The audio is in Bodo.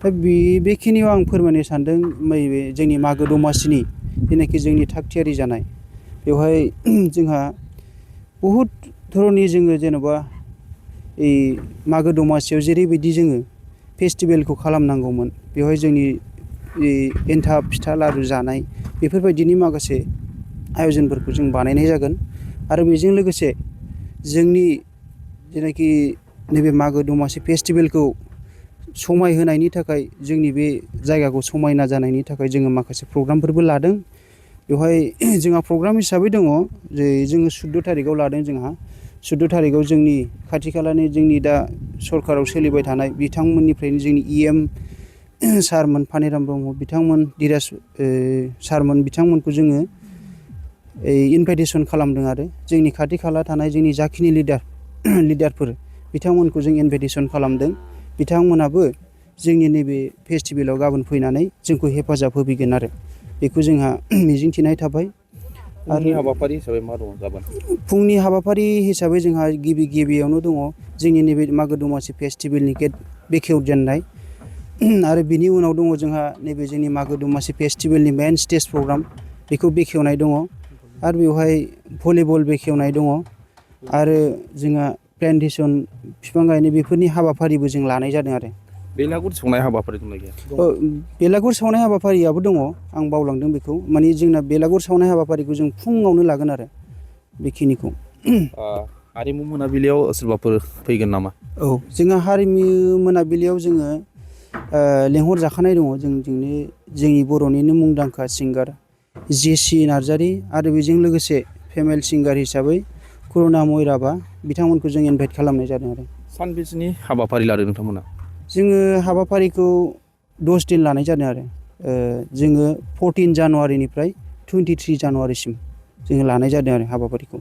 दा बेखिनियाव आं फोरमायनो सानदों नैबे जोंनि मागो दमासिनि जेनाखि जोंनि थाग थियारि जानाय बेवहाय जोंहा बहुद धरननि जोङो जेन'बा मागो दमासियाव जेरैबायदि जोङो फेस्टिभेलखौ खालामनांगौमोन बेवहाय जोंनि एन्थाब फिथा लारु जानाय बेफोरबायदिनि माखासे आयजनफोरखौ जों बानायनाय जागोन आरो बेजों लोगोसे जोंनि जेनाखि नैबे मागो दमासि फेस्टिभेलखौ समायहोनायनि थाखाय जोंनि बे जायगाखौ समायना जानायनि थाखाय जोङो माखासे प्रग्रामफोरबो लादों बेवहाय जोंहा प्रग्राम हिसाबै दङ जे जोङो 14 थारिखआव लादों जोंहा 14 थारिखआव जोंनि खाथि खालानि जोंनि दा सरकाराव सोलिबाय थानाय बिथांमोननिफ्रायनो जोंनि EM सारमोन पानिराम ब्रह्म बिथांमोन धीराज सारमोन बिथांमोनखौ जोङो इनभाइटेसन खालामदों आरो जोंनि खाथि खाला थानाय जोंनि जाखिनि लिडारफोर बिथांमोनखौ जों इनभाइटेसन खालामदों बिथांमोनाबो जोंनि नैबे फेस्टिभेलाव गाबोन फैनानै जोंखौ हेफाजाब होफैगोन आरो बेखौ जोंहा मिजिंथिनाय थाबाय। फुंनि हाबाफारि हिसाबै मा दङ गाबोन? फुंनि हाबाफारि हिसाबै जोंहा गिबियावनो दङ जोंनि नैबे मागो दमासि फेस्टिभेलनि गेट बेखेवजेननाय आरो बिनि उनाव दङ जोंहा नैबे जोंनि मागो दमासि फेस्टिभेलनि मेन स्टेज प्रग्राम बेखौ बेखेवनाय दङ आरो बेवहाय भलिबल बेखेवनाय दङ आरो जोंहा प्लेन्टेसन बिफां गायनाय बेफोरनि हाबाफारिबो जों लानाय जादों आरो बेलागुर सावनाय हाबाफारि दंना गैया? बेलागुर सावनाय हाबाफारियाबो दङ आं बावलांदों बेखौ माने जोंना बेलागुर सावनाय हाबाफारिखौ जों फुङावनो लागोन आरो बेखिनिखौ हारिमु मोनाबिलियाव सोरबाफोर फैगोन नामा? औ जोंहा हारिमु मोनाबिलियाव जोङो लेंहरजाखानाय दङ जोंनि बर'निनो मुंदांखा सिंगार जेसि नार्जारि आरो बेजों लोगोसे फेमेल सिंगार हिसाबै करुना मयराबा बिथांमोनखौ जों इनभाइट खालामनाय जादों आरो सानबेसेनि हाबाफारि लादों नोंथांमोना? जोङो हाबाफारिखौ 10 दिन लानाय जादों आरो जोङो 14 जानुवारिनिफ्राय 23 जानुवारिसिम जोङो लानाय जादों आरो हाबाफारिखौ